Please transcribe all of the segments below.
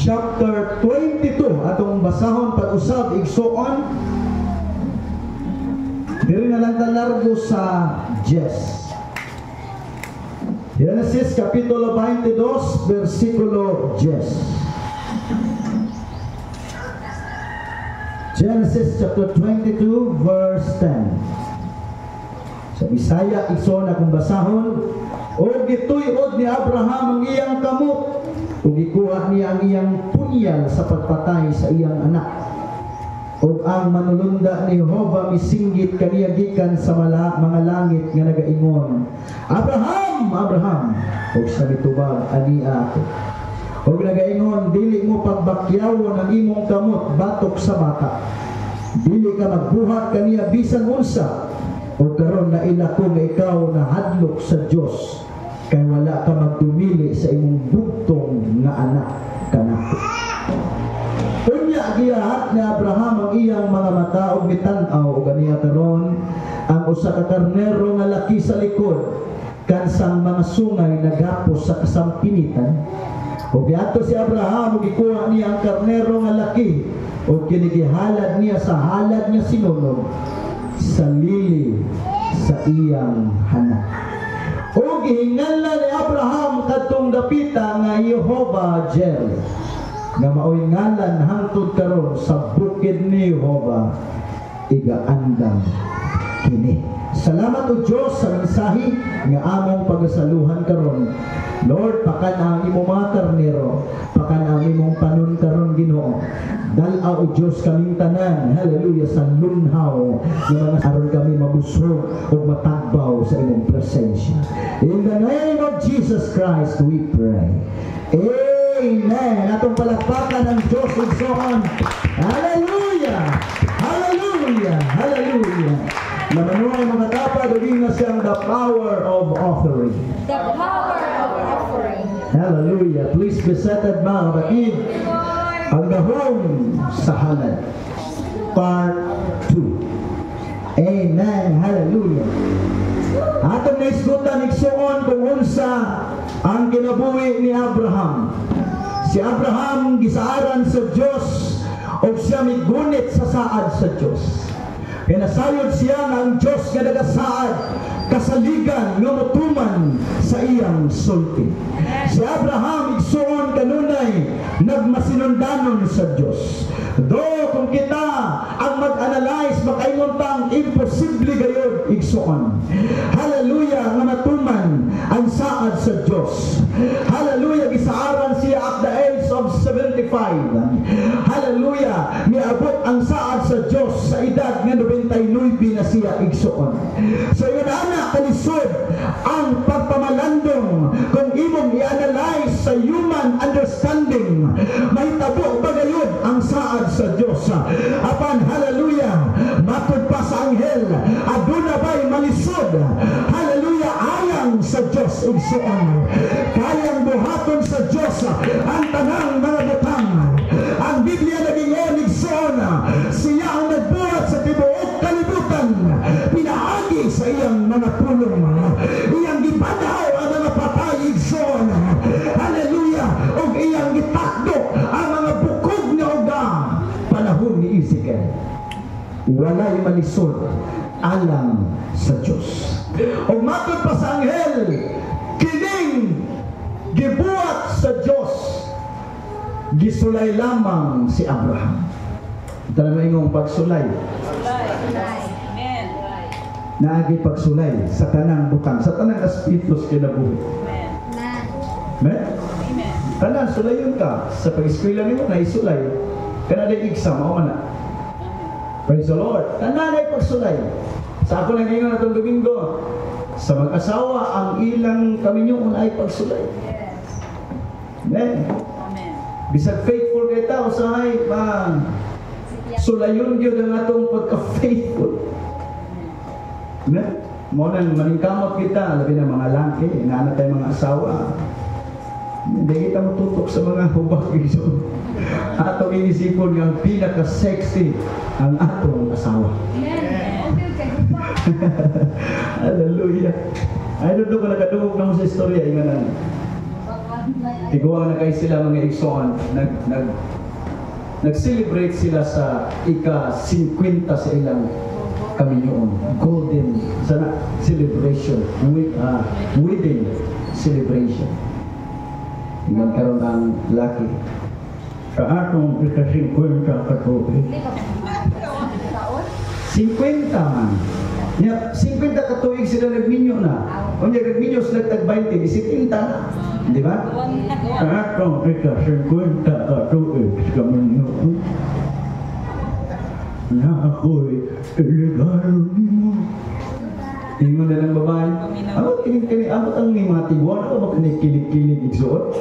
chapter 22, atong basahon pag-usab, igsuon. Diri na lang ta largo sa 10. Genesis kapitulo 22, versikulo 10. Genesis chapter 22, verse 10. Sa Bisaya, igsoon, akong basahon. "O gituy-od ni Abraham ang iyang kamot, ug gikuha niya ang iyang punyal sa pagpatay sa iyang anak. Ug ang manulunda ni Jehova misinggit kaniya gikan sa mga langit nga nagaingon, 'Abraham, Abraham!' Ug siya mitubag, 'Ania ako.' Ug nagaingon, 'Dili mo pagbakyawon ang imong kamot batok sa bata. Dili ka magbuhat kaniya bisan unsa. Ug karon naila ko nga ikaw nahadlok sa Dios, kay wala ka magdumili sa imong bugtong nga anak kanako.' Unya giyahat ni Abraham ang iyang mga mata ug mitan-aw, ug aniya karon ang usa ka karnero nga laki sa likod kansang mga sungay nagapos sa kasampinitan. Ug giadto si Abraham ug gikuha niya ang karnero nga laki ug kini gihalad niya sa halad nga sinunog sa lili sa iyang hanak. Ug gihinganlan ni Abraham kadtong dapita nga Jehova Jireh, nga maoy ngalan hangtod karon sa bukid ni Jehova igaandam kini." Salamat o Dios sa mensahe nga among pagasaluhan karon. Lord, pakan ang imong mga karnero, pakan ang imong panon karon, Ginoo. Dal-a o Dios kaming tanan, hallelujah, sa lunhaw nga mga aron kami mabusog ug matagbaw sa imong presensya. In the name of Jesus Christ we pray. Amen. Atong palakpakan ang Diyos, igsoon. Hallelujah! Hallelujah! Hallelujah! Lamanuhay mga tapad, uging na siyang the power of offering. The power of offering. Hallelujah. Please be seated, mga kapatid. Ang gahom sa halad. Part 2. Amen. Hallelujah. Atong naisgutan, igsuon, kung unsa ang kinabuhi ni Abraham. Si Abraham gisaaran sa Dios ug siya migunit sa saad sa Dios. Kaya nasayod siya nga ang Dios nga nagasaad kasaligan nga motuman sa iyang sulti. Si Abraham, igsuon, kanunay nagmasinundanon sa Dios. Do kung kita ang mag-analyze, makaingon tang imposible gayod, igsuon. Hallelujah, nga matuman ang saad sa Dios. Hallelujah, gisaaran siya at the age of 75. Hallelujah, miabot ang saad sa Dios sa edad nga 99 na siya, igsuon. So yun ana kalisod ang pagpamalandong kung imong i-analyze sa human understanding. Mahitabo ba gayud ang saad sa Dios? Apan hallelujah, matud pa sa anghel, aduna ba'y malisod? Hallelujah, alang sa Dios, igsuon. Kayang buhaton sa Dios ang tanang mga butang. Ang Biblia nagingon, igsuon, siya ang nagbuhat sa tibuok kalibutan pinaagi sa iyang mga pulong. Iyang gibanhaw ang mga patay, igsuon. Hallelujah, ug iyang gitakdo ang mga bukog nga uga panahon ni Ezekiel. Walay malisod alang sa Dios. Ug matod pa sa anghel, kining gibuhat sa Dios, gisulay lamang si Abraham. Tanang ingong pagsulay. Amen. Naagi pagsulay sa tanang butang, sa tanang aspeto sa kinabuhi. Amen. Amen? Amen. Tanan, sulayon ka. Sa pag-eskwela nimo, naisulay. Kana day exam, mao man na. Praise the Lord. Tanan ay pagsulay. Sa ako lang ngayon atong Domingo, sa mag-asawa, ang ilang kaminyoon ay pagsulay. Amen. Amen. Bisag faithful kay tao, usahay, ma sulayon gyud ang atong pagka-faithful. Amen. Mo nang maningkamot kita, labi na mga laki, inaana tayo mga asawa. Hindi kita matutok sa mga hubag. So, atong iisipon nga ang pinaka-sexy ang atong asawa. Hallelujah. I don't know kung nakadungog na mo sa istorya, inganan. Tiguang na kay sila, mga igsoon, nag nag nag-celebrate sila sa ika 50 sa ilang kaminyoon. Golden sana celebration with wedding celebration. Ingon karon ang laki. Sa atong ika-50 ka tuig. 50 man. Nya 50 ka tuig sila nagminyo na. Unya nagminyo sila tag 20, di 70 na. Di ba? Sa atong ika-50 ka tuig sa kaminyoon, na ako'y regalo nimo. Ingon na ng babae. Ano kining kini abot ang ni mga tiguan ano ba kini kilig-kilig, igsuon?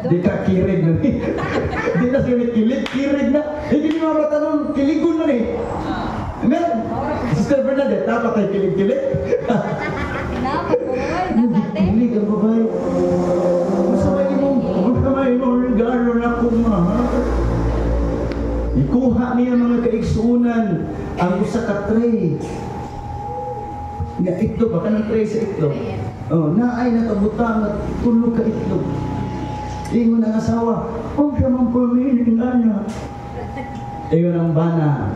Di ka kirig na ni. Di na sila kilig, kirig na. Hindi ni mga batanon, kiligon na ni. Amen. Sister Bernadette, tama kay kilig-kilig? Hindi kilig ang babae. Unsa may imong Unsa may imong regalo na akong mahal? Ikuha niya, mga kaigsuunan, ang usa ka tray. Nga itlog ba kanang tray sa itlog? Oh, naay nakabutang at tulo ka itlog. Ingon ang asawa, Unsa man po meaning ana? Ingon ang bana,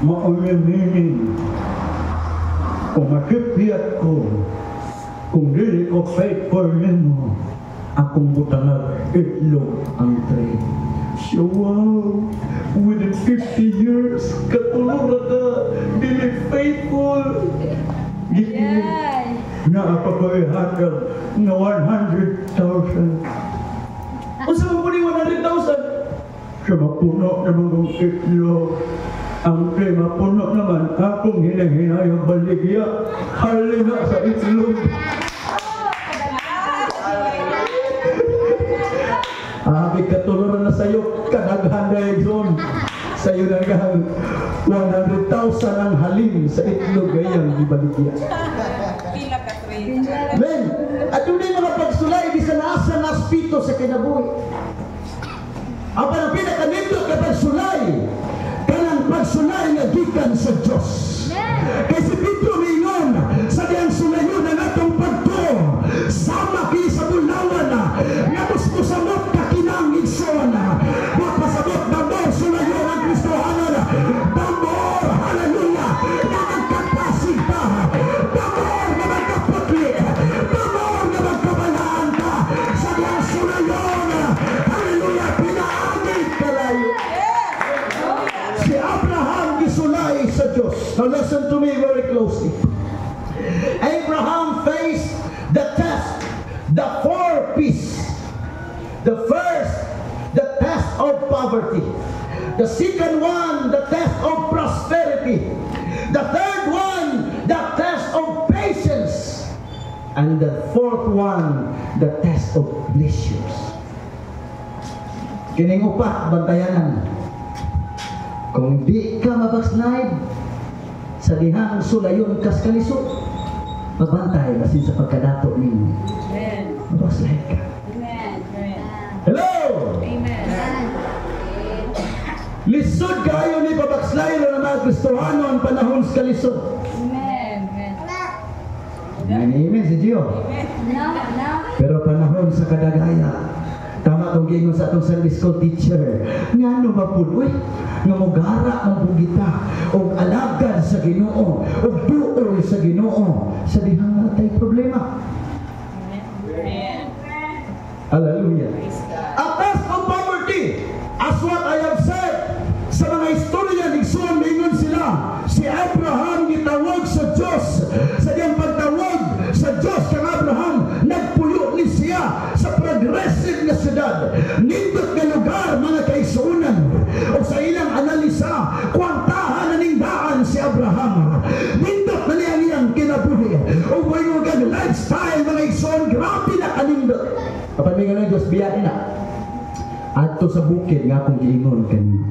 Mao'y meaning. Kung masipyat ko, kung dili ko faithful nimo, akong butangag itlog ang tray. Siya, wow, within 50 years, katulo ra ka, dili faithful. Gikilig. Naa pa ko'y hatag nga 100,000. Unsa man po ni 100,000? Sa mapuno naman kong itlog. Ang tray mapuno naman, akong hinahinayang baligya. Halina sa itlog. Abi katulo na sa'yo, kadaghan na zone. Sa'yo na gang 100,000 ang halin sa itlog gayang gibaligya. Pila ka tray. Men, adunay mga pagsulay bisan asa nga aspeto sa kinabuhi. Apan ang pinakanindot nga pagsulay, kanang pagsulay nga gikan sa Dios. Kay si Pedro miingon, sa diyang sulayon ang atong pagtuo, sama kini sa bulawan, nga musmusamot ka kinang, igsoon. Mapasabot the more sulayon ang Kristohanon, the more, hallelujah, na magkapasig ka, the more na magkaputli, the more na magkabalaan ka sa diyang sulayon, hallelujah, pinaagi kalayo. Si Abraham gisulay sa Diyos. Now listen to me very closely. Abraham faced the test, the four P's. The first, the test of poverty. The second one, the test of prosperity. The third one, the test of patience. And the fourth one, the test of pleasures. Kining upat, bantayanan. Kung di ka mabackslide sa dihang sulayon kas kalisod, magbantay basin sa pagkadato ninyo. Amen. Mabackslide ka. Amen. Amen. Hello! Amen. Lisod kaayo ni pabackslide ng mga Kristohano ang panahon sa kalisod. Amen. Amen, amen si Gio. Pero panahon sa kadagaya, tama kung giingon sa atong Sunday school teacher, ngano ba pud uy, nga mugara ang pugita og alagad sa Ginoo og duol sa Ginoo sa dihang natay problema. Amen. Hallelujah. Praise God. A test of poverty, as what I have said, sa mga istorya ni Igsoon, mingon sila, si Abraham gitawag sa Diyos. Sa diyang pagtawag sa Diyos kang Abraham, nagpuyo ni siya sa progressive nga syudad. Nindot nga lugar, mga kaigsuonan. O sa ilang analisa, kwartahan na ning daan si Abraham. Nindot na niya ang iyang kinabuhi. O moingon kang lifestyle, mga igsoon, grabe na kanindot. Kapag may ng Diyos, biyain na. Adto sa bukid nga akong giingon kanina.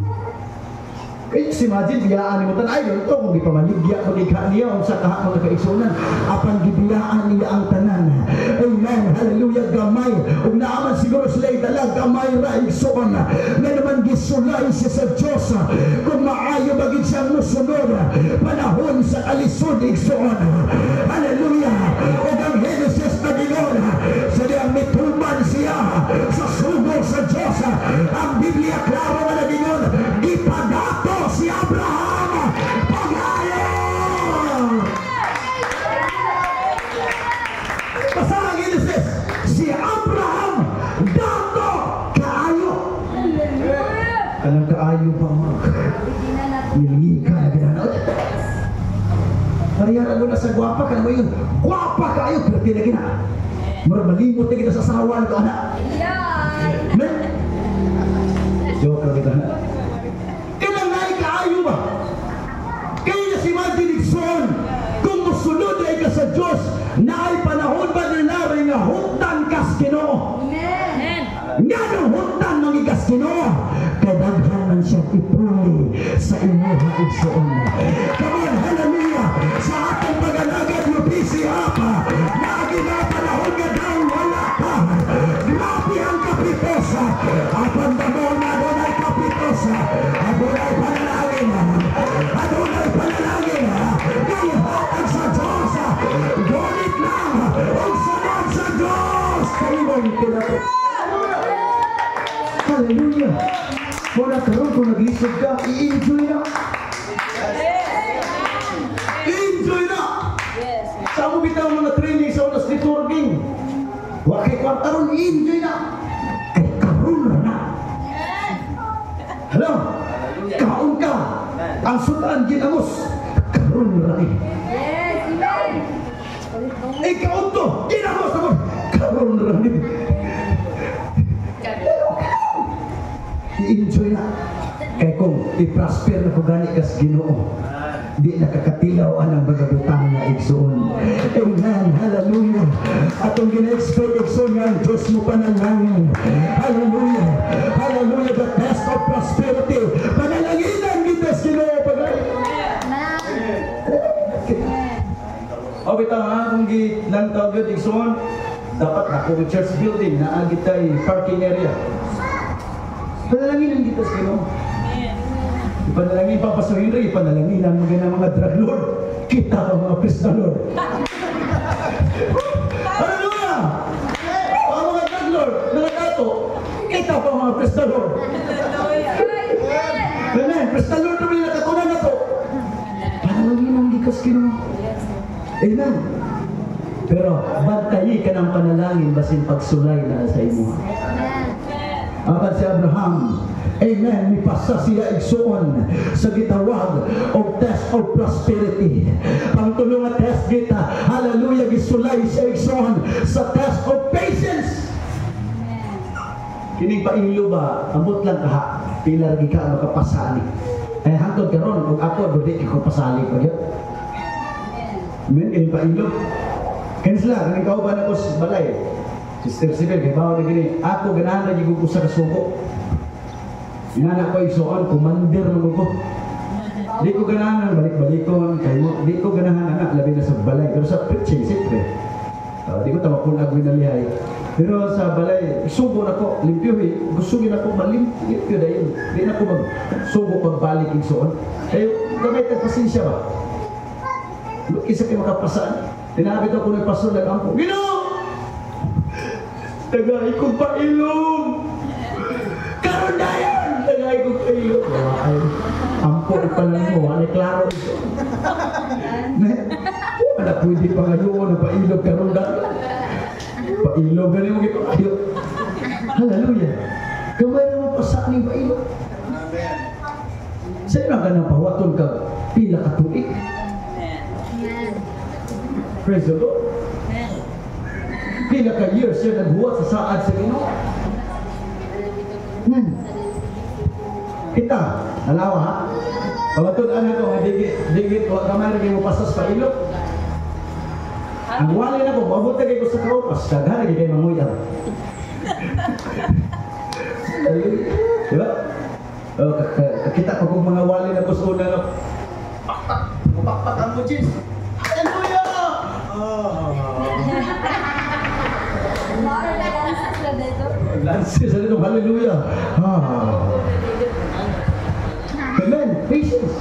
Kaya si imagine, biyaan ni mo tan, ay, ito, kung gipamaligya, magigha niya, unsa kaha mga kaigsuonan, apan gibiyaan niya ang tanan. Amen, hallelujah, gamay. Ug naaman siguro sila idala, gamay ra, igsoon. Nga naman gisulay siya sa Diyos. Kung maayo bagid siyang musunod, panahon sa kalisod, igsoon. Hallelujah. Ug ang Genesis na gingon, sa diyang mituman siya. Ang Biblia klaro nga nagingon, gipadato si Abraham pag-ayo. Basta ang Genesis, si Abraham dato kaayo. Kanang kaayo pa mo. Nilika na ginanaw. Parehara mo na sa gwapa ka mo yun. Gwapa kaayo pero di na gina. Murag malimot na kita sa asawa nito anak. Men? Joke lang kita. Kailan na kaayo ba? Kaya si Imagine Igsoon, kung musunod ay ka sa Diyos, na ay panahon ba nilari nga hutdan kas Ginoo? Amen. Nganong hutdan mangigas Ginoo? Kay daghan man siya ipuli sa imuha igsoon. Come on, hallelujah! Sa atong pag-alagad UPC apa, naagi na panahon nga daw wala ka. Grabe ang kapitosa. Apan damo na adunay kapitosa. Adunay panalangin. Adunay panalangin. Gihatag sa Diyos. Gunit lang. Ug sunod sa Diyos. Kalimong kinato. Hallelujah. Wala karon kung naglisod ka, i-enjoy na. Enjoy na. Yes. Sa mo bitaw mga training sa unas networking. Wa kay kwarta ron, i-enjoy na. Kay karon ra na. Hello? Kaon ka. Ang sudan ginamos. Karon ra ni. Yes. Amen. Ikaw to, ginamos ako. Karon ra ni. I-enjoy na. Kay kung i-prosper na ko gani kas Ginoo, di nakakatilaw ang bagabutang na igsoon. Amen. Hallelujah. Atong gina-expect igsoon nga ang Diyos mo panalangin. Hallelujah. Hallelujah. The test of prosperity. Panalanginan kita sa Ginoo pag O bitaw ha, kung gilantaw gyud igsoon, dapat ako ang church building naa gitay parking area. Panalanginan kita sa Ginoo. Ipanalangin pa Pastor Henry, ipanalangin ang mga mga drug lord. Kita pa mga priest lord. Hallelujah! Ang mga drug lord, mga dato, kita pa mga priest lord. Amen. Priest lord naman yung nakatunan na to. Panalangin ang gikas Ginoo. Amen. Pero bantayi ka ng panalangin basin pagsulay na sa imo. Apan si Abraham, amen, mipasa siya igsoon sa gitawag og test of prosperity. Pangtulo nga test kita, hallelujah, gisulay siya igsoon sa test of patience. Kining painglo ba, ambot lang kaha, pila ra ka makapasali. Eh hangtod karon og ako dili ko pasali pa gyud. Amen, kining painglo. Kani sila, kining kauban ako sa balay. Sister Sibel, kay bawo na gini, ako ganahan ra gyud ko sa kasuko. Inana ko igsoon, commander na ko. Di ko ganahan ang balik-balikon, kay mo, di ko ganahan anak labi na sa balay, pero sa preaching siyempre. Di ko tamapunag winalihay. Pero sa balay, sugo na ko, limpyo eh. Gusto gin ako malimpyo dayon. Di na ko magsugo pagbalik igsoon. Kayo, gamay tag pasensya ba? Isa kay makapasaan. Tinabit ako ng pastor nag-ampo. Ginoo! Tagay kong pailong! Karon dayon! Tagay kong pailong! Ay, ampo pa lang mo, wala klaro ito. Wala pwede pa ngayon, pailog karon dayon. Pailog gani mo gipayo. Hallelujah. Gamay na mo pasaan ni pailog. Sa ina ka nang pawaton ka pila ka tuig. Praise the Lord. Pila ka years siya naghuwat sa saad sa Ginoo. Kita, alawa ha. Pamatud-an ako nga digit wa gamay ra kay mo pasas pa ilok. Ang wali na ko, maabot na kay ko sa kaupas, daghan na kay manguyab. Diba? O, kakita pa kong mga wali na ko sa una na pakpak, mapakpak ang jeans. Hallelujah! Lances sa dito, hallelujah. Amen. Patience.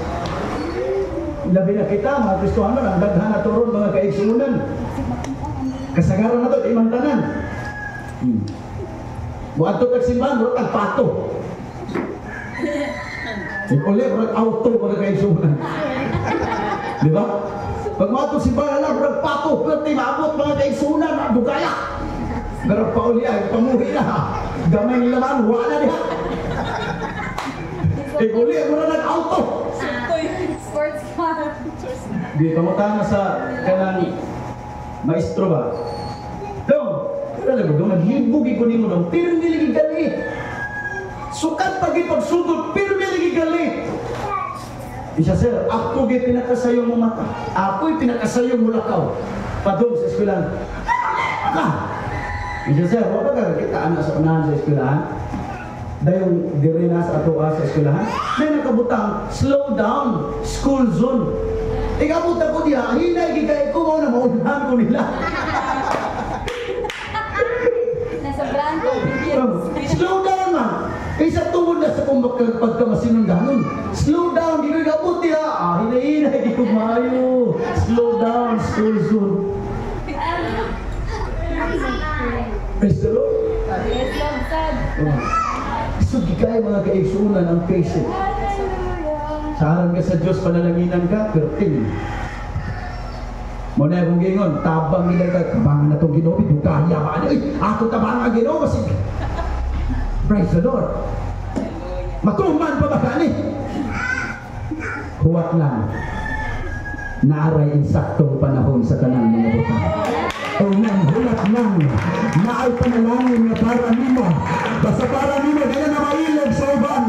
Labi na kita, mga Kristohano, ang daghan na turon, mga kaigsunan. Kasagaran na to, imang tanan. Muadto kag simbahan, murag tag pato. Uli, murag auto mga kaigsuonan. Di ba? Pag muadto simbahan lang, murag pato, pero di maabot mga kaigsuonan, dugaya. Pero pauli ay pamuhi na. Gamay laman, wala diha. Uli, murag nag-auto. Sports car. Di pangutana sa kanang maestro ba? Dong, kaya dong, naglibog ko nimo dong, pirmi lagi gali. Sukat pag ipagsugod, pirmi lagi gali. Isa sir, ako gi pinakasayo mo mata. Ako'y pinakasayo mo lakaw. Padung sa eskwelahan. Ka! Isa sir, wa ba ka kita anak sa unahan sa eskwelahan? Dayong diri na sa ato sa eskwelahan. May nakabutang slow down school zone. Ikabot ako diha, hinay gid ko mao na maunahan ko nila. Nasa brand. Slow down man. Kaysa tungod na sa kung pagkamasinundanon. Slow down, di ko ikabot diha. Ah, hinay-hinay, di ko maayo. Slow down, school zone. Praise the Lord. Yes, Lord, sad. So, gikay mga kaigsuunan ang patient. Hallelujah. Sa aran ka sa Diyos, panalanginan ka, pero ting. Muna akong gingon, tabang nila ka, tabangan na itong Ginoo, dugaya ba? Ay, ako tabangan ang Ginoo, basig. Praise the Lord. Matuman pa ba kani? Huwat lang. Naaray insaktong panahon sa tanang mga butang. Amen. Hulat lang. Naay panalangin nga para nimo. Basta para nimo, dili na mailog sa uban.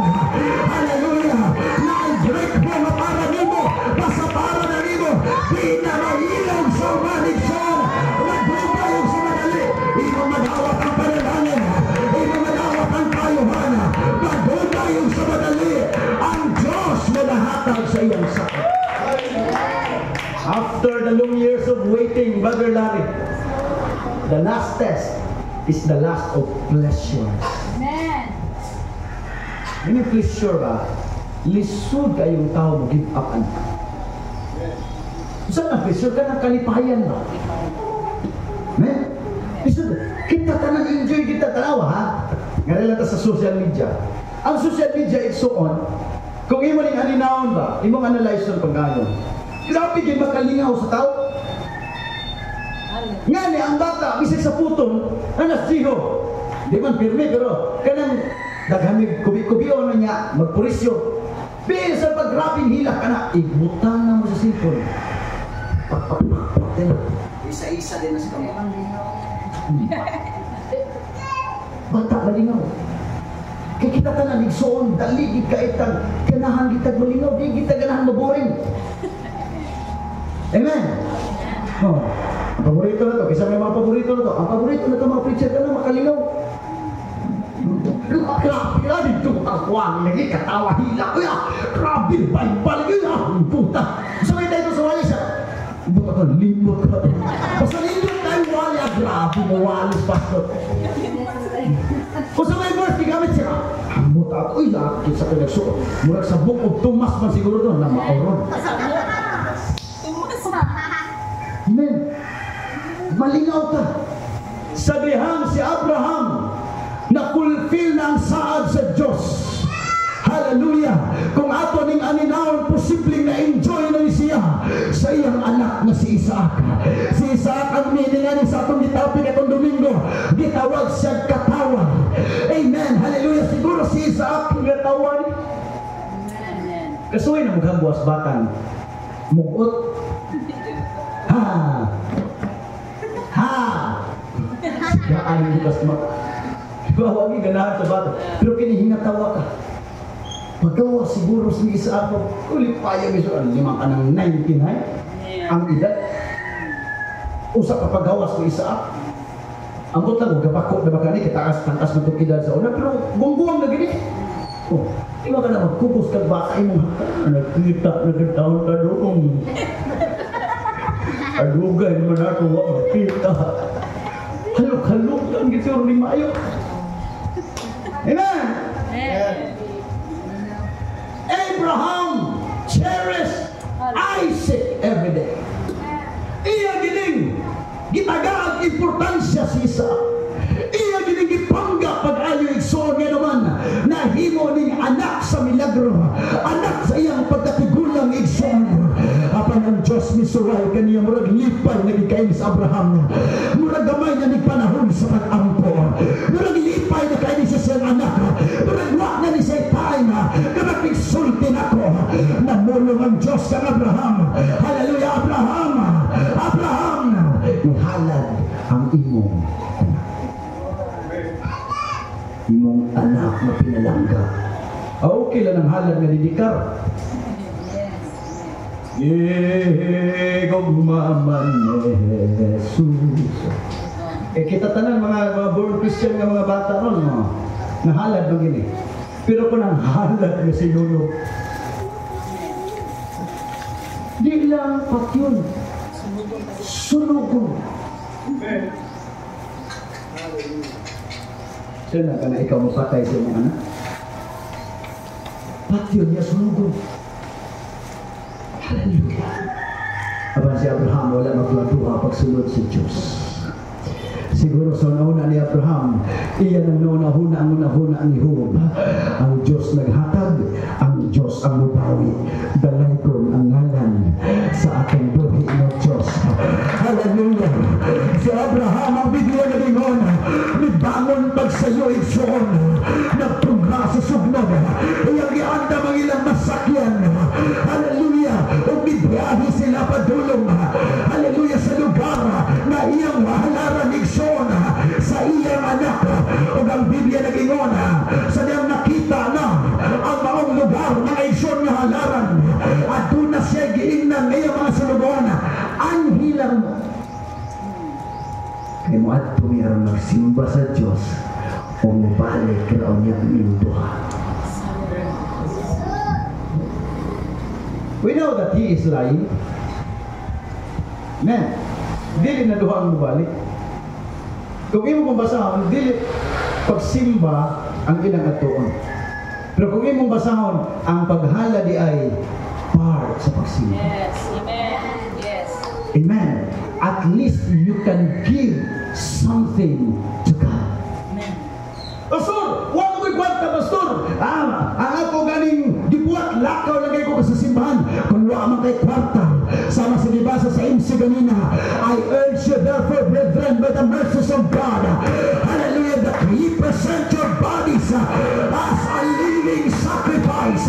Hallelujah. Naay break mo nga para nimo. Basta para na nimo, di na mailog sa uban. Igsoon. Nagbubayog sa madali. Imo madawat ang panalangin. Imo madawat ang kayuhan. Magbubayog sa madali. Ang Diyos na nahatag sa iyang sakit. After the long years of waiting, Brother Larry, the last test is the last of pleasure. Amen. Ini pleasure ba? Lisod kayong tao mo give up an. Saan ang pleasure ka ng kalipayan ba? Men? Lisod. Kita tanan enjoy kita tanawa ha? Nga lang ta sa social media. Ang social media is so on. Kung imo ning aninawon ba, imong analyze pag gayon. Grabe gyud makalingaw sa tao. Ngani ang bata bisag sa puton, anas jiho. Di man pirmi pero kanang daghan kubi-kubion na niya magpurisyo. Bisan pag grabing hilak ka na, igbutang na mo sa cellphone. Pak pak pak pak. Isa-isa din na sa kamot. Bata malingaw. Kay kita tanan igsuon dali gid kaitag ganahan gitag malingaw, di gid ganahan maboring. Amen. Oh, ang paborito na to, kaysa may mga paborito na to. Ang paborito na to mga preacher ka na makalingaw. Grabe, grabe, ito ang lagi, katawa, hila, kuya. Grabe, Bible, kuya. Puta. Sa may tayo sa wali siya. Buta ka, limot ka. Basta limot tayo, wali, ah, grabe mo, walis, pastor. Kung sa may verse, gigamit siya. Amot ako, uy, lakit sa pinagsuot. Murag sa book of Thomas man siguro doon, na maoron. Amen. Malingaw ka. Sa dihang si Abraham na fulfill na ang saad sa Diyos. Hallelujah. Kung ato ning aninawon, posibleng na-enjoy na ni siya sa iyang anak na si Isaac. Si Isaac ang miningan sa atong gitapik atong Domingo. Gitawag siya katawa. Amen. Hallelujah. Siguro si Isaac nga tawa ni. Kasuway na mughang buwas batan. Mugot. Ha! Ha! Sigaan bukas ma. Diba, huwag yung ganahan sa bata. Pero kinihinga tawa ka. Pagawa siguro si Isaac, ulit pa yung iso, ano, limang ka ng 99? Ang edad. Usa ka paggawas ni Isaac. Ambot lang, huwag kapako na baka ni, kitaas, tangkas mo itong edad sa una, pero gungguang na gini. Oh, di ba ka na magkubos kag bata imong nakita na kitaon ka doon. Adugay naman ako, wa makita. Halok-halok lang gito ni Mayo. Amen! Amen. Abraham cherished Isaac every day. Iya gining gitagaang importansya si Isaac. Iya gining gipangga pag-ayo Nahimo ning anak sa milagro, anak sa iyang pagkatigulang, igsoon. Apan ang Diyos misuway kaniya, murag lipay nagikain sa Abraham. Murag gamay na ni panahon sa pag-ampo. Murag lipay na kain sa siyang anak. Murag wa na ni siya time kapag nagsulti nako. Namulong ang Diyos kang Abraham. Hallelujah, Abraham! Abraham! Ihalad ang imong anak. Imong anak na pinalangga. Ah, okay lang ang halad nga didikar. Gugma man ni Jesus. Eh kita tanan mga born Christian nga mga bata ron, no? Nahalad man gini. Pero kung ang halad nga sinunog, di lang patyon, sunugon. Saan na ka na ikaw mapatay sa imong anak? Patyon niya, sunugon. Hallelujah. Apan si Abraham wala magduha pagsunod sa Diyos. Siguro sa una ni Abraham, iyan ang naunahuna ang unahuna ni Job. Ang Diyos naghatag, ang Diyos ang mubawi. Dalaygon ang ngalan sa atong buhi ng Diyos. Hallelujah. Si Abraham ang Biblia nagingon, nibangon pagsayo igsoon, nagtungha sa sugnog, iyang giandam ang ilang masakyan. Hallelujah. Ug mibiyahe sila padulong. Hallelujah, sa lugar na iyang halaran igsoon sa iyang anak. Ug ang Biblia nagingon, sa diyang nakita na ang maong lugar mga igsoon nga halaran, aduna siya giingnan ngayong mga sulugoon, anhilang mo. Kay mo adto mi aron magsimba sa Dios o mobalik raw niya minduha. We know that he is lying. Man, dili na duha ang mobalik. Kung imo mong basahon, dili pagsimba ang ilang atuon. Pero kung imong basahon, ang paghala di ay part sa pagsimba. Yes, amen. Yes. Amen. At least you can give something to God. Amen. Pastor, wa ko'y kwarta, pastor. Ah, ang ako ganing gibuhat, lakaw lagay ko sa simbahan. Kung wa man kay kwarta, sama sa gibasa sa MC ganina, I urge you therefore, brethren, by the mercies of God, hallelujah, that ye present your bodies as a living sacrifice,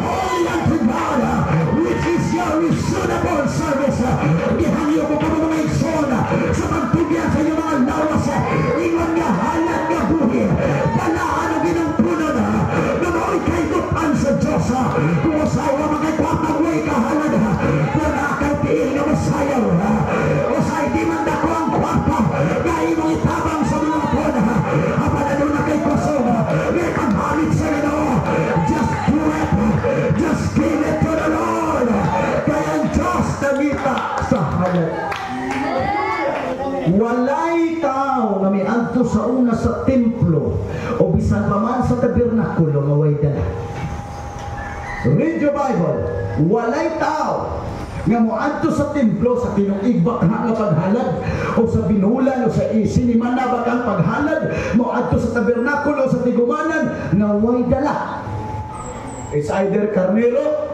holy unto God, which is your reasonable service. Gihangyo ko kamo mga igsoon sa pagtugyan sa inyong mga lawas, ingon nga halad nga buhi, balaan ang ginang punon, na mao'y kaibutan sa Diyos. Kung usawa mga kwarta, way kahalad, kung nakay tiil nga masayaw, usay di man dako ang kwarta nga imong itabang sa mga pon, apan aduna kay kusog nga ipaghamit sa Ginoo. Just do it, just give it to the Lord, kay ang Diyos nangita sa halad. Walay tao nga miadto sa una sa templo o bisan pa man sa tabernakulo nga way dala. Read your Bible. Walay tao nga moadto sa templo sa tinuig ba nga paghalad o sa binulan o sa sinimana ba kang paghalad, moadto sa tabernakulo o sa tigumanan nga way dala. It's either karnero,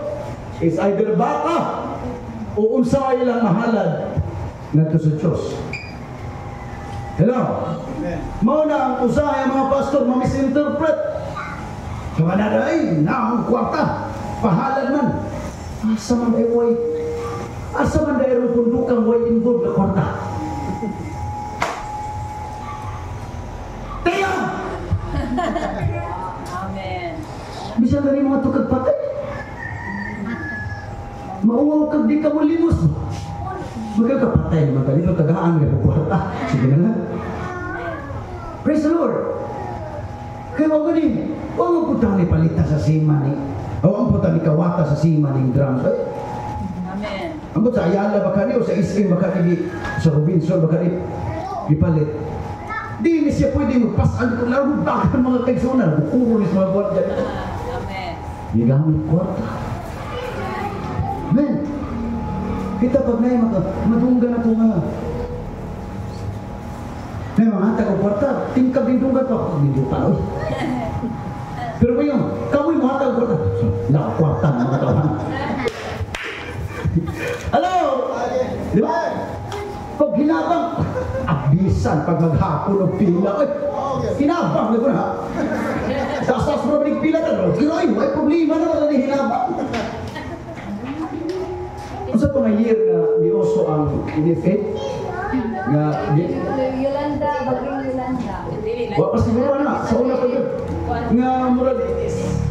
it's either baka, o unsa ay ilang mahalad ngadto sa Dios. Hello? Mao na ang usahay ang mga pastor ma-misinterpret. So na ay naang kwarta, pahalad man. Asa man ay way? Asa man dahil ang pundukang way involved na kwarta? Tayong! Amen. Bisan na rin mga tukag patay. Mauwaw kag di ka mo limos. Magkakapatay naman ka dito, tagaan nga kwarta. Sige na lang. Praise the Lord. Kaya wag gani, wag ang puta ni palita sa sima ni, o ang puta ni kawata sa sima ning drums. Ay. Amen. Ang sa Ayala baka ni, o sa SM baka ni, sa Robinson baka ni, ipalit. Di ni siya pwede magpasan kung laro bakit mga kaigsunan, bukuro ni sa mga buwan dyan. Amen. Gigamit kwarta. Amen. Kita pag na madunggan ako nga. May mga hatag og kwarta, tingkag din dunggan pa. Nindutan, oy. Pero ngayon, kamoy muhatag kwarta. Nakakwarta ng mga tauhan. Hello? Di ba? Pag hinabang, abisan pag maghapon og pila. Ay, hinabang na ko na. Taas-taas mo naman yung pila ka. Giroy, may problema na ni hinabang. Unsa to nga year nga miuso ang NFA? Nga, Yolanda, Bagyong Yolanda. Dili lang. Wa pa siguro na, sa una pa yun. Nga murag 2000.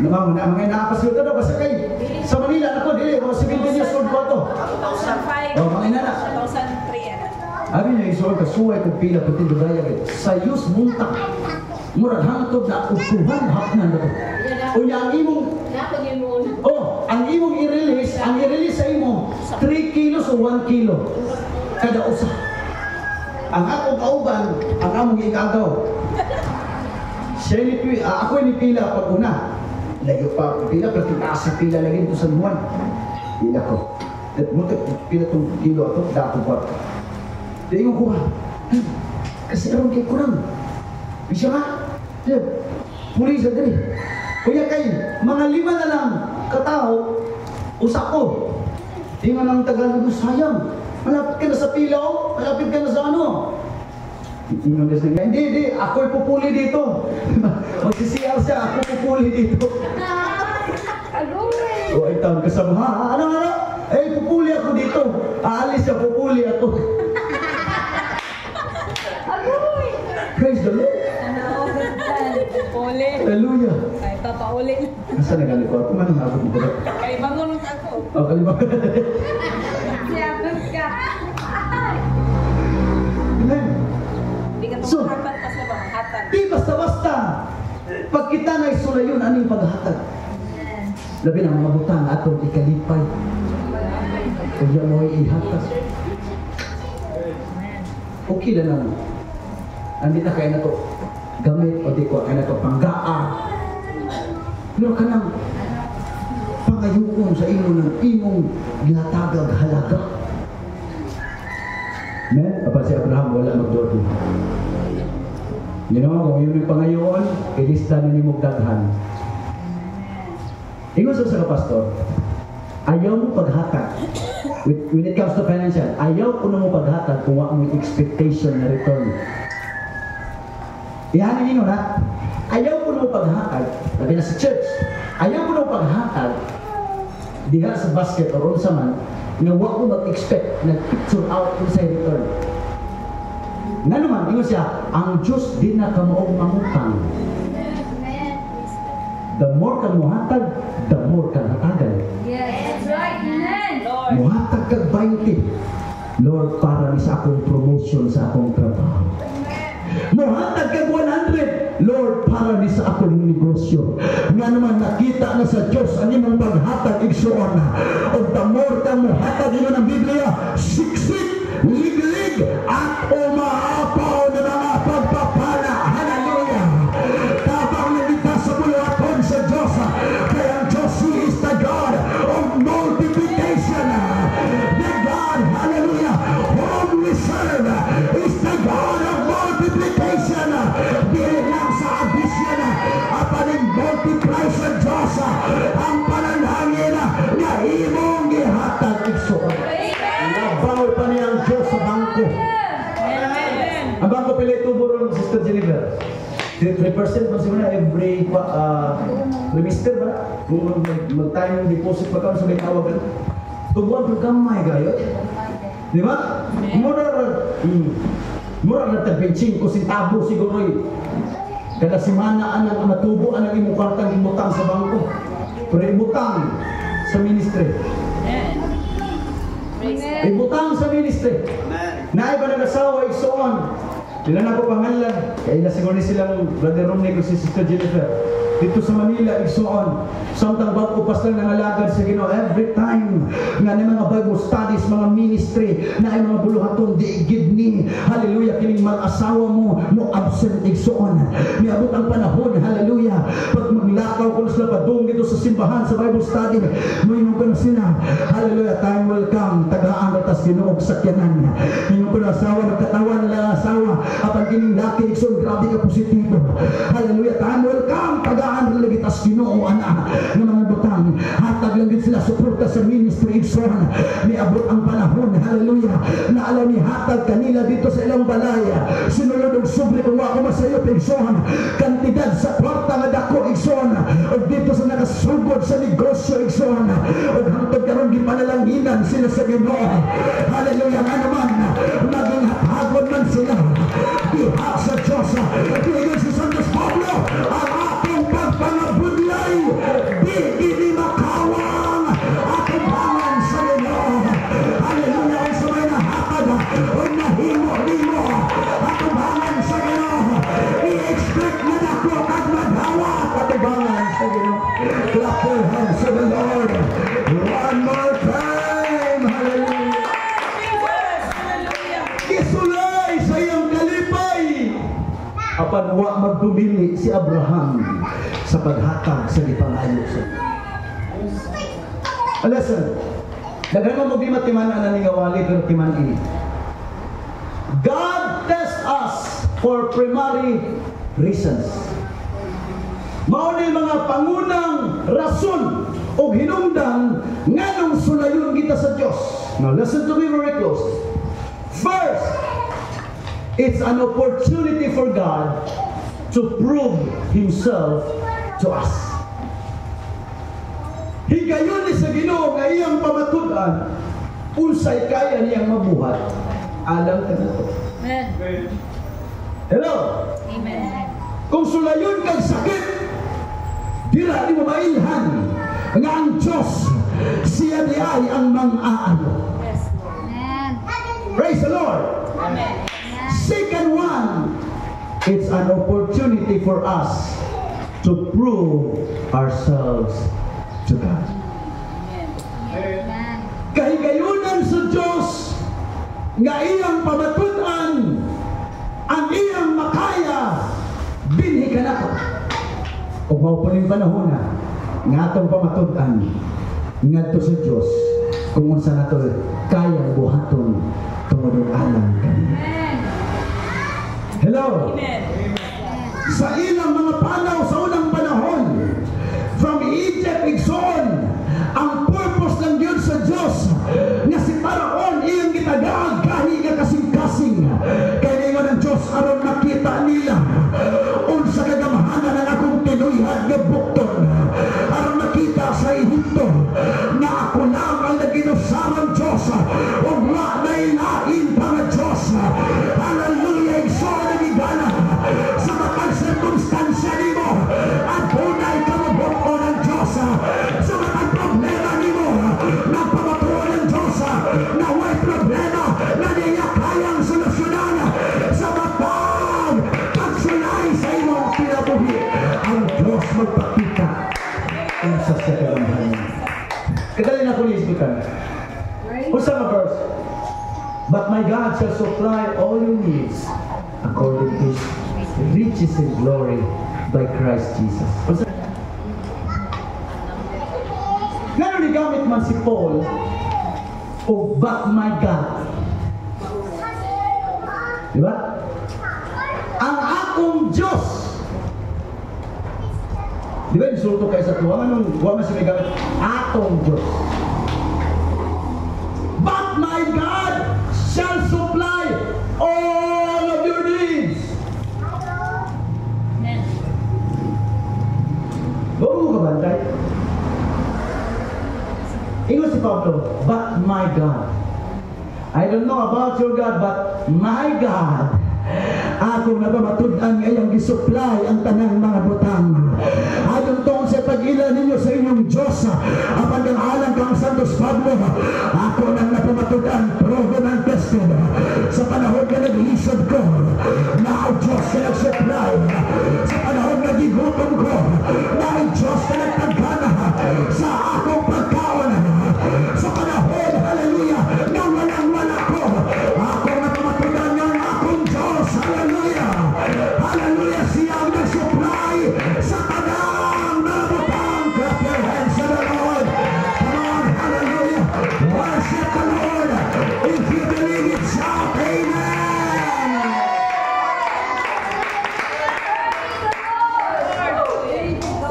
Namang na mga naakasiguro daw basta kay sa Manila nako dili mga 17 years old ko to. 2005. Oh, mga inana. 2003 ana. Abi niya isuol ka suway kung pila puti dugaya kay sayos munta. Murag hangtod na upuhan hapnan na to. Unya ang imong oh, ang imong i-release, ang i-release sa imo 3 kilos o 1 kilo kada usa. Ang akong kauban, ang among giikagaw. Siya ni ako ni pila pag una. Layo pa ako pila, pero titaas sa pila lagi dito sa San Juan. Pila ko. At mo pila tong kilo ato, dako pa. Di ko ha. Kasi aron kay kurang. Bisa nga? Di, pulis diri. Kuya kay mga lima na lang katao, usa ko. Di man ang Tagalog, sayang. Malapit ka na sa pila, oh. Malapit ka na sa ano. Ingon kasi nga, hindi, hindi, ako'y pupuli dito. Magsi-CR siya, ako pupuli dito. Agoy! O ay taon kasama, ha? Ano, ano? Eh, pupuli ako dito. Aalis siya, pupuli ako. Agoy! Praise the Lord. Ano? Uli. Hallelujah. Ay, papauli. Asa na gali ko? Ako man ang abot mo. Kay bangon ako. Oh, kaliba. Siyapos ka. Amen. Di ka So, hatan pa sa bang hatan. Di basta-basta. Pag kita na isulayon, aning paghatag. Labi na mga butang atong ikalipay. Kaya mo ay ihatag. Okay na lang. Andi na kaya na to gamit o di ko kaya na to panggaa. Pero kanang pangayuon sa imo ng imong gihatagag halaga. Men, apan si Abraham wala magduha. You know, kung yun yung pangayoon, ilista na nimo daghan. Ingon sa pastor, ayaw mo paghatag. When it comes to financial, ayaw ko na mo paghatag kung wa mo expectation na return. Iyan ang ingon ha. Ayaw ko na mo paghatag, labi na sa church, ayaw ko na mo paghatag diha sa basket or unsa man, nga wa mo mag-expect na picture out kung sa return. Nga naman, ingon siya, ang Diyos di na kamaog mangutang. The more kang muhatag, the more kang hatagan. Yes, that's right. Amen. Lord. Muhatag kag 20. Lord, para ni sa akong promotion sa akong trabaho. Muhatag kag 100. Lord, para ni sa akong negosyo. Nga naman nakita na sa Diyos ang imong paghatag igsuon. Og the more kang muhatag ingon ang Biblia, siksik, liglig, at umaapaw na mga pagpapala. Hallelujah! Tabang na kita sa buluhaton sa Diyos. Kaya ang Diyos, He is the God of multiplication. The God, hallelujah, whom we serve is the God of multiplication. Dili lang sa addition, apan in multiply sa Diyos ang panalangin nga imong gihatag igsoon. Labaw pa niya ang Diyos sa bangko. Amen. Ang bangko pila tubo ron, Sister Jennifer? 3% man siguro na every trimester ba? Kung mag-time deposit pa ka sa may tawag ka. Tubuan pero gamay kayo. Di ba? Mura ra mura ra tag 25 sentavo siguro eh. Kada semana anang matubo anang imong kwartang imutang sa bangko. Pero imutang sa ministry. Amen. Praise God. Ibutang sa ministry. Amen. Naay ba nag-asawa igsoon? Dila na ko pangalan. Kaya na siguro ni silang Brother Romney kung si Sister Jennifer. Dito sa Manila, igsoon. Samtang bago pas lang nangalagad sa Ginoo every time nga ni mga Bible studies, mga ministry, na ay mga buluhaton di gid ni. Hallelujah, kining mag-asawa mo mo absent igsoon. Miabot ang panahon, hallelujah. Pag magla Maglakaw ko na sila padung dito sa simbahan, sa Bible study. Moingon ko na sila, hallelujah, time will come. Tagaan na tas Ginoo og sakyanan. Ingon ko na asawa, nagkatawa na lang asawa. Apan kining laki, igsoon, grabe ka positibo. Hallelujah, time will come. Tagaan na lagi tas Ginoo ana ng mga butang. Hatag lang din sila suporta sa ministry, igsoon. Niabot ang panahon, hallelujah, na alam ni hatag kanila dito sa ilang balay. Sinulod og sobre kung ako masayop, igsoon. Kantidad sa kwarta nga dako, igsoon. Og dito sa nakasugod sa negosyo, igsoon. Og hangtod karon gipanalanginan sila sa Ginoo. Hallelujah, nga naman maging hatagon man sila diha sa Diyos. Ingon si Santos Pablo, ang atong pagpangabudlay di gini makawang atubangan sa Ginoo. Hallelujah, ang sa may nahatag o nahimo nimo atubangan sa Ginoo. I-expect na dako kag madawat atubangan sa Ginoo. Clap your hands to the Lord. One more time. Hallelujah. Jesus! Hallelujah! Gisulay sa iyang kalipay. Apan wa magdumili si Abraham sa paghatag sa gipangayo sa. Listen, daghan mo mo timan na ni nga wali pero timan ini. God tests us for primary reasons. Mao ni mga pangunang rason o hinungdan nganong sulayon kita sa Dios. Now listen to me very close. First, it's an opportunity for God to prove Himself to us. Higayon ni sa Ginoo nga iyang pamatud-an unsay kaya niyang mabuhat alang kanato. Amen. Hello. Amen. Kung sulayon kag sakit, dira nimo mailhan nga ang Diyos siya di ay ang mang-aayo. Yes, Lord. Amen. Praise the Lord. Amen. Second one, it's an opportunity for us to prove ourselves to God. Amen. Amen. Kahigayunan sa Diyos nga iyang pamatud-an ang iyang makaya binhi kanato. Ug mao po ning panahon na nga atong pamatud-an ngadto sa Dios kung unsa nato kayang buhaton tungod og alang kaniya. Amen. Hello. Amen. Sa ilang mga panaw sa unang panahon from Egypt, igsoon, ang purpose ng Dios sa Dios nga si Paraon iyang gitagaag gahi nga kasing-kasing kay ningon ang Dios aron makita nila unsa kagamhanan ang akong tinuyhan nga bukton, aron makita sa Ehipto na ako lang ang naginusarang Dios ug wa nay lain pa nga Dios. Hallelujah, igsoon ang higala sa matag sirkumstansya nimo adunay kabubut-on ang Diyos. Sa matag problema nimo, nagpamatuod ang Diyos na way problema na niya kayang solusyonan. Sa matag pagsulay sa imong kinabuhi, ang Diyos magpakita unsa sa kagamhanan. Kadali na ko ni isgutan. Unsa nga verse? "But my God shall supply all your needs according to His riches in glory by Christ Jesus." Unsa? Ngano ni gamit man si Paul og "but my God"? Di ba? Ang akong Diyos. Di ba insulto kay sa tuwa? Anong wa man siya may gamit? Atong Diyos. "But my God shall supply all of your needs." Amen. Bago mo ka bantay? Ingon si Pablo, "But my God." I don't know about your God, but my God, akong napamatud-an nga iyang gisupply ang tanang mga butang. Ayon tungod sa pag-ila ninyo sa inyong Diyos, apan kang alang kang Santos Pablo, ako nang napamatud-an, proven and tested, sa panahon nga naglisod ko, na ang Diyos na nag-supply. Sa panahon nga gigutom ko, na ang Diyos na nagtagana sa akong pagkaon. Sa panahon, hallelujah, na walang-wala ko, ako napamatudan nga ang akong Diyos, hallelujah, hallelujah, siya ang nag-supply sa tanang mga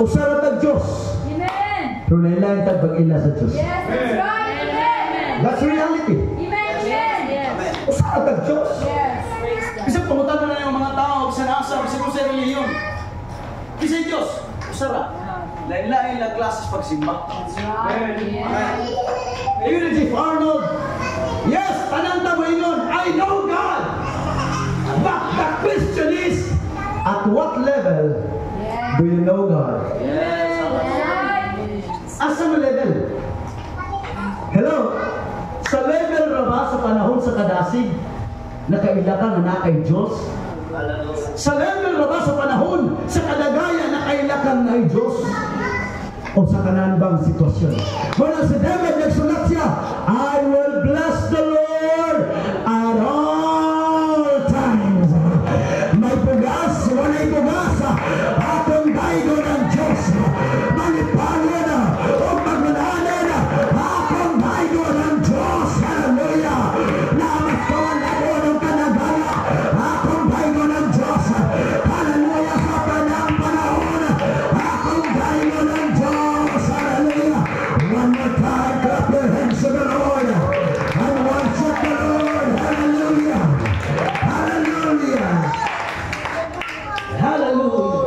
Usa ra tag Dios. Amen. Pero lain-lain tag pag-ila sa Dios. Yes, that's right. Amen. That's reality. Amen. Amen. Yes. Usa ra tag Dios. Yes. Praise God. Bisan pangutan na yung mga tao, bisan asa, bisan kung sa relihiyon. Bisan Diyos, usa ra. Lain-lain lang klases pagsimba. That's right. Amen. Ayun Chief Arnold. Yes, tanan ta moingon, "I know God." But the question is, at what level do you know God? Yes. That's right. Asa mo level? Hello? Sa level ra ba sa panahon sa kadasig, nakaila ka nga naa kay Diyos? Sa level ra ba sa panahon sa kadagaya, nakaila ka nga naay Diyos? O sa kanan bang sitwasyon? Wala si David, nagsulat siya, "I will bless the Lord at all times." May bugas, walay bugas, atong daygon ang Diyos. Malipayon o magnananan, akong daygon ang Diyos. Hallelujah! Namastawan ako ng kanagaya, akong daygon ang Diyos. Hallelujah! Sa panang panahon, akong daygon ang Diyos. Hallelujah! One more time, clap your hands to the Lord and worship the Lord. Hallelujah! Hallelujah! Hallelujah!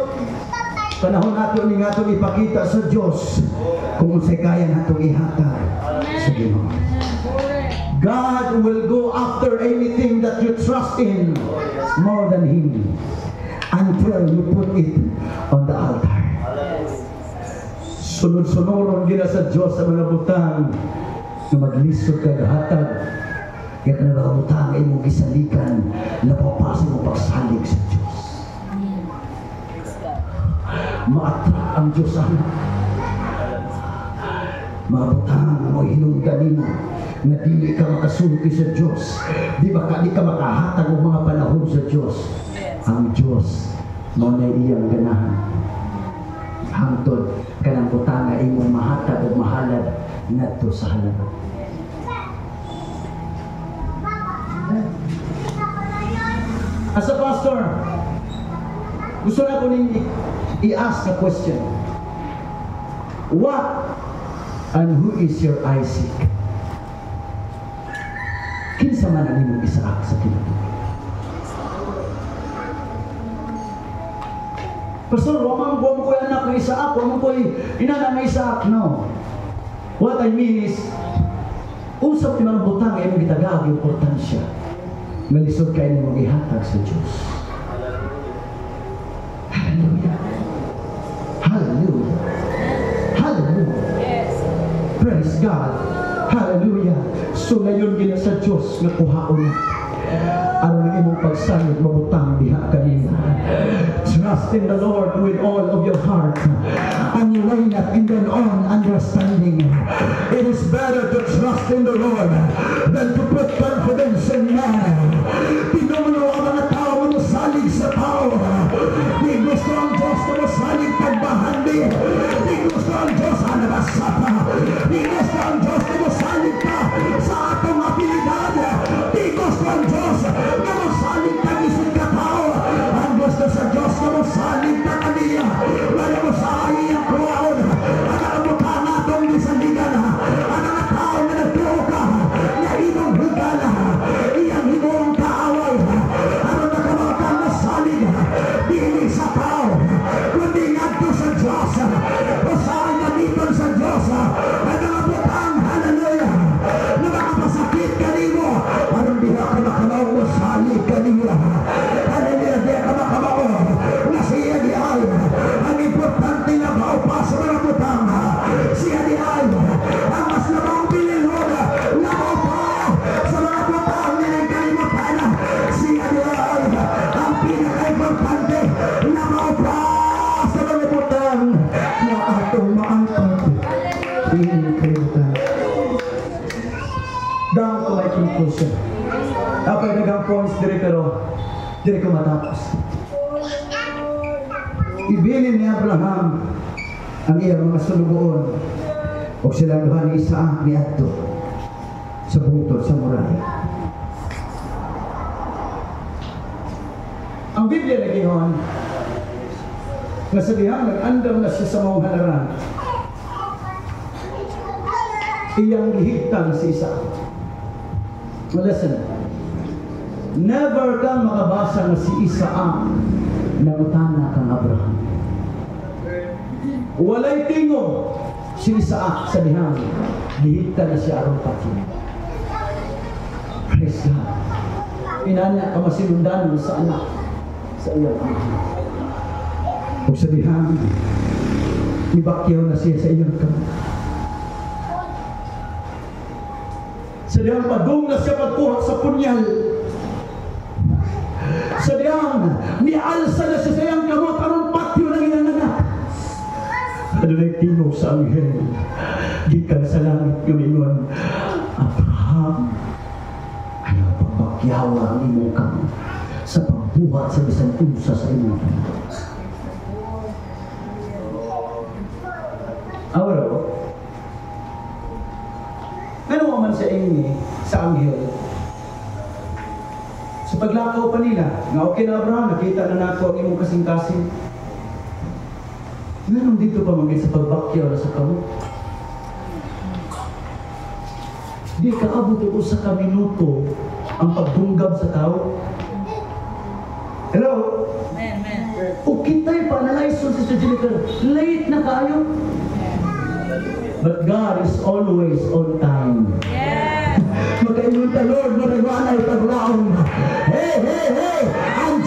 Panahon nato ni nga atong ipakita sa Dios kung unsay kaya natong ihatag sa Ginoo. God will go after anything that you trust in more than Him until you put it on the altar. Sunod-sunoron gina sa Diyos sa mga butang na maglisod kag hatag. Kaya ka na mga butang ay imong gisalikan, labaw pa sa imong pagsalig sa Diyos. Praise God. Ma-attract ang Diyos ana. Mga butang mo hinungdan nimo nga dili ka makasulti sa Diyos. Di ba ka, di ka makahatag og mga panahon sa Diyos. Ang Diyos mao na iyang ganahan. Hangtod kanang butang nga imong mahatag o mahalad ngadto sa halaran. As a pastor, gusto na ko ning i-ask a question. What and who is your Isaac? Kinsa man ang imong Isaac sa kinabuhi? Pastor, wa man ko anak ng Isaac, wa man ko'y ina ng Isaac. No. What I mean is, unsa man mga butang imong gitagaag importansya nga lisod kay nimong ihatag sa Dios? Hallelujah. Hallelujah. Hallelujah. Yes. Praise God. Hallelujah. So ngayon gina sa Dios nga kuhaon na. Aron ang imong pagsalig mabutang diha kanina. Trust in the Lord with all of your heart and lean not in your own understanding. It is better to trust in the Lord than to put confidence in man. Tinulo ang mga tao mo salig sa tao. Di gusto ang Diyos na mosalig pagbahandi. Di gusto ang Diyos anabasapa. Di gusto ang Diyos na mosalig ka sa atong abilidad. Di gusto ang Diyos na mosalig ka isip ka tao. Ang gusto sa Diyos na mosalig ka kaniya. Wala mo sa iyang kuwaon. Ang mukha natong gisaligan. Ang mga tao na nagtuo ka na imong higala. Iyang himong kaaway. Aron makabalo ka mosalig dili sa tao, kundi ngadto sa Diyos. Usahay gamiton sa Diyos ang mga butang, hallelujah, na makapasakit kanimo aron diha ka makabalo mosalig kaniya. Hallelujah, diha ka makabalo na siya di ay ang importante labaw pa sa mga butang. Siya di ay ang mas labang bililhon labaw pa sa mga butang nga kalimutan. Siya di ay ang pinaka-importante labaw pa sa mga butang na atong maangkat. Hindi kalimutan. Down to my conclusion. Ako'y daghang points diri pero diri ko matapos. Ibilin ni Abraham ang iyang mga sulugoon o sila duha ni Isaac niadto sa bungtod sa Moriah. Ang Biblia nagingon, Nga sa dihang nag-andam na siya sa maong halaran, iyang gihigtan si Isaac. Well, listen. Never kang makabasa nga si Isaac nangutana kang Abraham. Walay tingog si Isaac sa dihang gihigtan na siya aron patyon. Praise God. Inana ka masinundanon sa anak sa iyang amahan. Ug sa dihang mibakyaw na siya sa iyang kamot. Sa dihang padung na siya pagkuha sa punyal. Sa dihang nialsa na siya sa iyang kamot aron patyo ng iyang anak. Adunay tingog sa anghel gikan sa langit nga miingon, "Abraham, ayaw pagbakyawa ang imong kamot sa pagbuhat sa bisan unsa sa imong anak." Awaro, ngano man sa ingi sa anghel sa paglakaw pa nila nga okay na Abraham, nakita na nako ang imong kasing-kasing. Nganong dito pa manggid sa pagbakyaw na sa kamot? Di kaabot og usa ka minuto ang pagdunggab sa tao. Hello? Amen. O kita'y pa-analyze, Sister Jennifer, late na kaayo. But God is always on time. Yes. Magkaingon ta, Lord, maragwanay paglaon. Hey, hey, hey! Ang